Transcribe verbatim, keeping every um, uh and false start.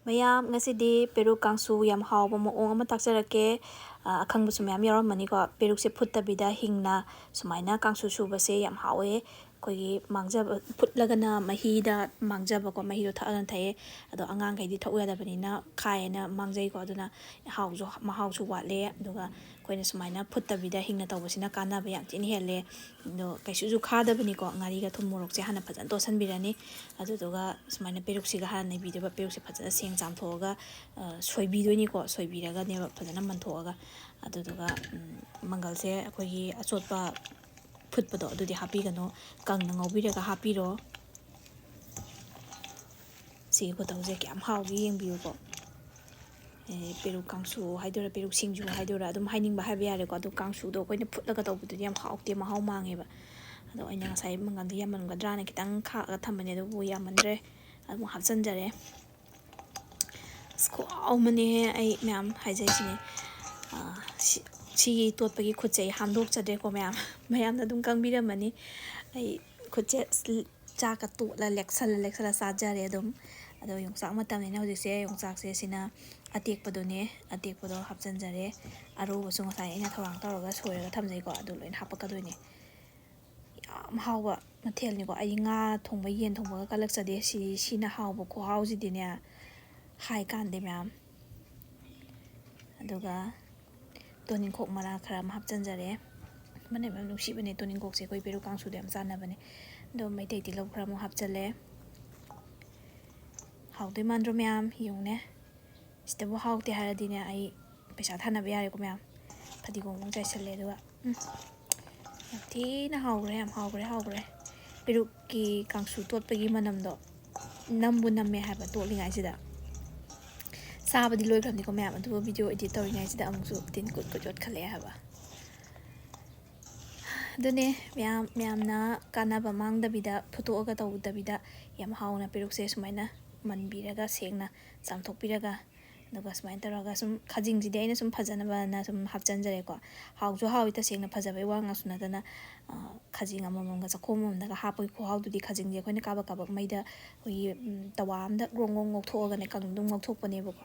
ꯃꯌꯥꯝ, ꯉꯁꯤꯗꯤ ꯄꯦꯔꯨꯛ ꯀꯥꯡꯁꯨ ꯌꯥꯝ ꯍꯥꯎꯕ ꯃꯑꯣꯡ ꯑꯃ ꯇꯥꯛꯆꯔꯛꯀꯦ꯫ ꯑ, ꯑꯈꯪꯕꯁꯨ ꯃꯌꯥꯝ ꯌꯥꯎꯔꯝꯃꯅꯤꯀꯣ꯫ ꯄꯦꯔꯨꯛꯁꯦ ꯐꯨꯠꯇꯕꯤꯗ ꯍꯤꯡꯅ ꯁꯨꯃꯥꯏꯅ ꯀꯥꯡꯁꯨ ꯁꯨꯕꯁꯦ ꯌꯥꯝ ꯍꯥꯎꯋꯦ꯫ ꯑꯩꯈꯣꯏꯒꯤ ꯃꯥꯡꯖꯕ, ꯐꯨꯠꯂꯒꯅ ꯃꯍꯤꯗ ꯃꯥꯡꯖꯕꯀꯣ, ꯃꯍꯤꯗꯣ ꯊꯛꯑꯒꯅ ꯊꯛꯑꯦ꯫ ꯑꯗꯣ ꯑꯉꯥꯡꯈꯩꯗꯤ ꯊꯛꯎ ꯌꯥꯗꯕꯅꯤꯅ ꯈꯥꯏꯌꯦꯅ ꯃꯥꯡꯖꯩꯀꯣ꯫ ꯑꯗꯨꯅ ꯍꯥꯎꯁꯨ, ꯃꯍꯥꯎꯁꯨ ꯋꯥꯠꯂꯦ꯫ ꯑꯗꯨꯒ ꯑꯩꯈꯣꯏꯅ ꯁꯨꯃꯥꯏꯅ ꯐꯨꯠꯇꯕꯤꯗ ꯍꯤꯡꯅ ꯇꯧꯕꯁꯤꯅ ꯀꯥꯟꯅꯕ ꯌꯥꯝ ꯊꯤꯅ ꯍꯦꯜꯂꯦ꯫ ꯑꯗꯣ ꯀꯩꯁꯨꯁꯨ ꯈꯥꯗꯕꯅꯤꯀꯣ꯫ ꯉꯥꯔꯤꯒ ꯊꯨꯝ ꯃꯣꯔꯣꯛꯁꯦ ꯍꯥꯟꯅ ꯐꯖꯅ ꯇꯣꯠꯁꯟꯕꯤꯔꯅꯤ꯫ ꯑꯗꯨꯗꯨꯒ ꯁꯨꯃꯥꯏꯅ ꯄꯦꯔꯨꯛꯁꯤꯒ ꯍꯥꯟꯅ ꯅꯩꯕꯤꯗꯣꯏꯕ꯫ ꯄꯦꯔꯨꯛꯁꯦ ꯐꯖꯅ ꯁꯦꯡ ꯆꯥꯝꯊꯣꯛꯑꯒ, ꯑ, ꯁꯣꯏꯕꯤꯗꯣꯏꯅꯤꯀꯣ꯫ ꯁꯣꯏꯕꯤꯔꯒꯅꯦꯕ ꯐꯖꯅ ꯃꯟꯊꯣꯛꯑꯒ꯫ ꯑꯗꯨꯗꯨꯒ, ꯎꯝ, ꯃꯪꯒꯜꯁꯦ ꯑꯩꯈꯣꯏꯒꯤ ꯑꯆꯣꯠꯄ ꯐꯨꯠꯄꯗꯣ ꯑꯗꯨꯗꯤ ꯍꯥꯞꯄꯤꯒꯅꯨ꯫ ꯀꯪꯅ ꯉꯧꯕꯤꯔꯒ ꯍꯥꯞꯄꯤꯔꯣ꯫ ꯁꯤꯒꯤ ꯈꯨꯇꯧꯁꯦ ꯀꯌꯥꯝ ꯍꯥꯎꯒꯦ ꯌꯦꯡꯕꯤꯌꯨꯀꯣ꯫ ꯑꯦ, ꯄꯦꯔꯨꯛ ꯀꯥꯡꯁꯨ ꯍꯥꯏꯗꯣꯏꯔꯥ, ꯄꯦꯔꯨꯛ ꯁꯤꯡꯖꯨ ꯍꯥꯏꯗꯣꯏꯔꯥ, ꯑꯗꯨꯝ ꯍꯥꯏꯅꯤꯡꯕ ꯍꯥꯏꯕ ꯌꯥꯔꯦꯀꯣ꯫ ꯑꯗꯣ ꯀꯥꯡꯁꯨꯗꯣ ꯑꯩꯈꯣꯏꯅ ꯐꯨꯠꯂꯒ ꯇꯧꯕꯗꯨꯗꯤ ꯌꯥꯝ ꯍꯥꯎꯇꯦ, ꯃꯍꯥꯎ ꯃꯥꯡꯉꯦꯕ꯫ ꯑꯗꯣ ꯑꯩꯅ ꯉꯁꯥꯏ ꯃꯪꯒꯜꯗꯣ ꯌꯥꯝꯃꯟꯒꯗ꯭ꯔꯥꯅ ꯈꯤꯇꯪ ꯈꯥꯛꯑꯒ ꯊꯝꯕꯅꯦ, ꯑꯗꯨꯕꯨ ꯌꯥꯝꯃꯟꯗ꯭ꯔꯦ, ꯑꯃꯨꯛ ꯍꯥꯞꯆꯤꯟꯖꯔꯦ꯫ ꯑꯁ, ꯈꯨꯍꯥꯎ ꯑꯃꯅꯦꯍꯦ, ꯑꯩ ꯃꯌꯥꯝ ꯍꯥꯏꯖꯩꯁꯤꯅꯦ꯫ ꯑꯥ, ꯁꯤ-, ꯁꯤꯒꯤ ꯇꯣꯠꯄꯒꯤ ꯈꯨꯠꯁꯦ ꯑꯩ ꯍꯥꯝꯗꯣꯛꯆꯗ꯭ꯔꯦꯀꯣ ꯃꯌꯥꯝ꯫ ꯃꯌꯥꯝꯅ ꯑꯗꯨꯝ ꯈꯪꯕꯤꯔꯝꯃꯅꯤ ꯑꯩ ꯈꯨꯠꯁꯦ ꯆꯥꯛꯀ ꯇꯣꯠꯂ ꯂꯦꯛꯁꯜꯂ ꯂꯦꯛꯁꯜꯂ ꯆꯥꯖꯔꯦ ꯑꯗꯨꯝ꯫ ꯑꯗꯣ ꯌꯣꯡꯆꯥꯛ ꯃꯇꯝꯅꯤꯅ ꯍꯧꯖꯤꯛꯁꯦ ꯌꯣꯡꯆꯥꯛꯁꯦ ꯁꯤꯅ ꯑꯇꯦꯛꯄꯗꯨꯅꯦ, ꯑꯇꯦꯛꯄꯗꯣ ꯍꯥꯞꯆꯤꯟꯖꯔꯦ꯫ ꯑꯔꯧꯕꯁꯨ ꯉꯁꯥꯏ ꯑꯩꯅ ꯊꯧꯔꯥꯡ ꯇꯧꯔꯒ ꯁꯣꯏꯔꯒ ꯊꯝꯖꯩꯀꯣ, ꯑꯗꯨ ꯂꯣꯏꯅ ꯍꯥꯞꯄꯛꯀꯗꯣꯏꯅꯦ꯫ ꯌꯥꯝ ꯍꯥꯎꯕ ꯃꯊꯦꯜꯅꯤꯀꯣ꯫ ꯑꯩꯗꯤ ꯉꯥ ꯊꯣꯡꯕ, ꯌꯦꯟ ꯊꯣꯡꯕꯒ ꯀꯜꯂꯛꯆꯗꯦ꯫ ꯁꯤ, ꯁꯤꯅ ꯍꯥꯎꯕ ꯈꯨꯍꯥꯎꯁꯤꯗꯤꯅꯦ ꯍꯥꯏ ꯀꯥꯟꯗꯦ ꯃꯌꯥꯝ꯫ ꯑꯗꯨꯒ ꯇꯣꯅꯤꯡꯈꯣꯛ ꯃꯔꯥ ꯈꯔ ꯑꯃ ꯍꯥꯞꯆꯤꯟꯖꯔꯦ꯫ ꯃꯅꯝ ꯌꯥꯝ ꯅꯨꯡꯁꯤꯕꯅꯦ ꯇꯣꯅꯤꯡꯈꯣꯛꯁꯦ, ꯑꯩꯈꯣꯏ ꯄꯦꯔꯨꯛ ꯀꯥꯡꯁꯨꯗ ꯌꯥꯝ ꯆꯥꯟꯅꯕꯅꯦ꯫ ꯑꯗꯣ ꯃꯩꯇꯩ ꯇꯤꯜꯍꯧ ꯈꯔ ꯑꯃꯨꯛ ꯍꯥꯞꯆꯤꯜꯂꯦ꯫ ꯍꯥꯎꯗꯣꯏ ꯃꯥꯟꯗ꯭ꯔꯣ ꯃꯌꯥꯝ? ꯌꯦꯡꯉꯨꯅꯦ꯫ ꯁꯤꯗꯕꯨ ꯍꯥꯎꯇꯦ ꯍꯥꯏꯔꯗꯤꯅꯦ, ꯑꯩ ꯄꯩꯁꯥ ꯊꯥꯅꯕ ꯌꯥꯔꯦꯀꯣ ꯃꯌꯥꯝ꯫ ꯐꯗꯤꯒꯣꯝ ꯑꯃꯨꯛ ꯆꯥꯏꯁꯜꯂꯦ ꯑꯗꯨꯒ, ꯎꯝ, ꯌꯥꯝ ꯊꯤꯅ ꯍꯥꯎꯈ꯭ꯔꯦ, ꯌꯥꯝ ꯍꯥꯎꯈ꯭ꯔꯦ, ꯍꯥꯎꯈ꯭ꯔꯦ꯫ ꯄꯦꯔꯨꯛꯀꯤ ꯀꯥꯡꯁꯨ ꯇꯣꯠꯄꯒꯤ ꯃꯅꯝꯗꯣ ꯅꯝꯕꯨ ꯅꯝꯃꯦ ꯍꯥꯏꯕ ꯇꯣꯠꯂꯤꯉꯩꯁꯤꯗ꯫ ꯆꯥꯕꯗꯤ ꯂꯣꯏꯈ꯭ꯔꯕꯅꯤꯀꯣ ꯃꯌꯥꯝ, ꯑꯗꯨꯕꯨ video edit ꯇꯧꯔꯤꯉꯩꯁꯤꯗ ꯑꯃꯨꯛꯁꯨ ꯇꯤꯟ ꯀꯨꯠ ꯀꯨꯠ ꯌꯣꯠꯈꯠꯂꯛꯑꯦ ꯍꯥꯏꯕ꯫ ꯑꯗꯨꯅꯦ ꯃꯌꯥꯝ, ꯃꯌꯥꯝꯅ ꯀꯥꯟꯅꯕ ꯃꯥꯡꯗꯕꯤꯗ, ꯐꯨꯠꯇꯣꯛꯑꯒ ꯇꯧꯗꯕꯤꯗ ꯌꯥꯝ ꯍꯥꯎꯅ ꯄꯦꯔꯨꯛꯁꯦ ꯁꯨꯃꯥꯏꯅ ꯃꯟꯕꯤꯔꯒ, ꯁꯦꯡꯅ ꯆꯥꯝꯊꯣꯛꯄꯤꯔꯒ, ꯑꯗꯨꯒ ꯁꯨꯃꯥꯏꯅ ꯇꯧꯔꯒ ꯁꯨꯝ ꯈꯥꯖꯤꯡꯁꯤꯗꯤ ꯑꯩꯅ ꯁꯨꯝ ꯐꯖꯅꯕꯅ ꯁꯨꯝ ꯍꯥꯞꯆꯤꯟꯖꯔꯦꯀꯣ꯫ ꯍꯥꯎꯁꯨ ꯍꯥꯎꯏ, ꯇꯁꯦꯡꯅ ꯐꯖꯕꯩ ꯋꯥ ꯉꯥꯛꯁꯨ ꯅꯠꯇꯅ, ꯑ, ꯈꯥꯖꯤꯡ ꯑꯃꯃꯝꯒ ꯆꯥꯛꯈꯣꯝ ꯑꯃꯃꯝꯗꯒ ꯍꯥꯞꯄꯒꯤ ꯈꯨꯍꯥꯎꯗꯨꯗꯤ ꯈꯥꯖꯤꯡꯁꯦ ꯑꯩꯈꯣꯏꯅ ꯀꯥꯕꯛ ꯀꯥꯕꯛ ꯃꯩꯗ ꯑꯩꯈꯣꯏꯒꯤ, ꯎꯝ, ꯇꯋꯥ ꯑꯝꯗ ꯒ꯭ꯔꯣꯡ ꯒ꯭ꯔꯣꯡ ꯉꯧꯊꯣꯛꯑꯒꯅꯦ, ꯀꯪꯅ ꯑꯗꯨꯝ ꯉꯧꯊꯣꯛꯄꯅꯦꯕꯀꯣ꯫